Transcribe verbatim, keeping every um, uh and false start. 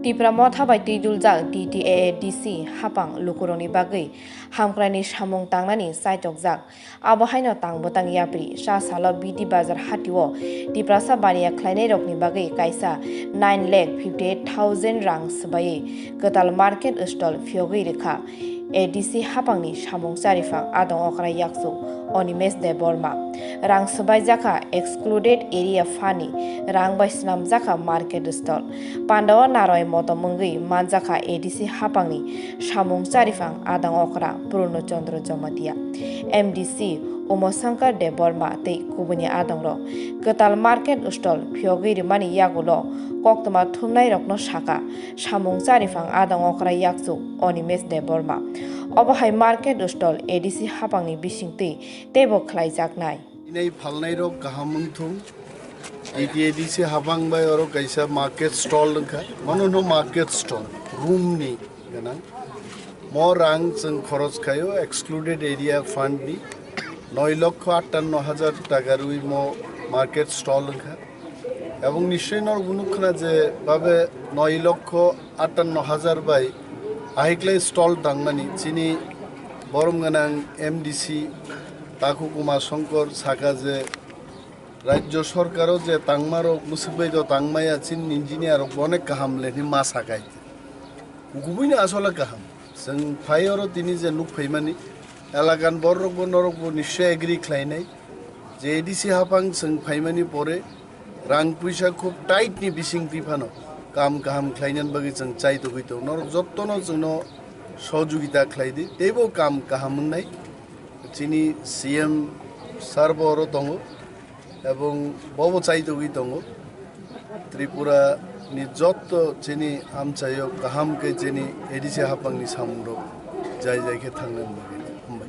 Tipra Motha bai twiduljak T T A A D C hapang lukurokni bagwi hamkraini samung tangnani chaitokjak. Abo haino tang bwtang yapri sa salo B T Bazar hatio Tiprasa baniya khlainairokni bagwi kaisa nine lakh fifty eight thousand rang swbaiwi kwtal market stall phiyogwi rwkha. A D C hapangni samung chariphang adong okra yakchu Animesh Debbarma. Rang swbaijakha excluded area fund ni rang bai swnamjakha market stall. Pandao naroi motom wngwi manjakha A D C hapangni samung chariphang adong okra Purno Chandra Jamatia, M D C Umashankar Debbarma tei kubuni adongrok. Kwtal market stall phiyogwi rwmani yagulo koktwma thumnairokno sakha samung chariphang adong okra yakchu Animesh Debbarma. Obo hai market stall A D C hapangni bisingtwi teibo khlaijaknai. Inai phalnairok kaham wngthung. T T A D C hapang bai oro kaisa market stall wngkha. Mano no market stall, room ni gwnang. Mo rang chwng khorok khaio excluded area fund ni noi lokho attanno hajar taka rwi mo market stall wngkha. Ebong nischoi norok bo nukkhwna je babe noi lokho attanno hajar bai ahiklai stall tangmani chini borom gwnang M D C Takhu Kumar Shankar saka je rajyo sorkaro je tangmarok mwswk bai do tangmaya chini engineer rok bo onek kaham le hinwi ma sakai. Kubuino asole kaham. Chwng phai oro tini je nuk phaimani, elakan bororokbo norokbo nischoi agree khlainai je A D C hapang chwng phaimani pore rang puisa khub tight ni bisingtwi phano kam kaham khlainani bagwi chwng chaitogwi tongo. Norok jottono chwngno sohojogita khlaidi, teibo kam kaham wngnai. Chini C M sir bo oro tongo. Ebong bobo chaitogwi tongo. Tripura ni jotto chini amchaio kaham khe chini A D C hapangni samungrok jai jai khe thangnani bagwi. Hambai.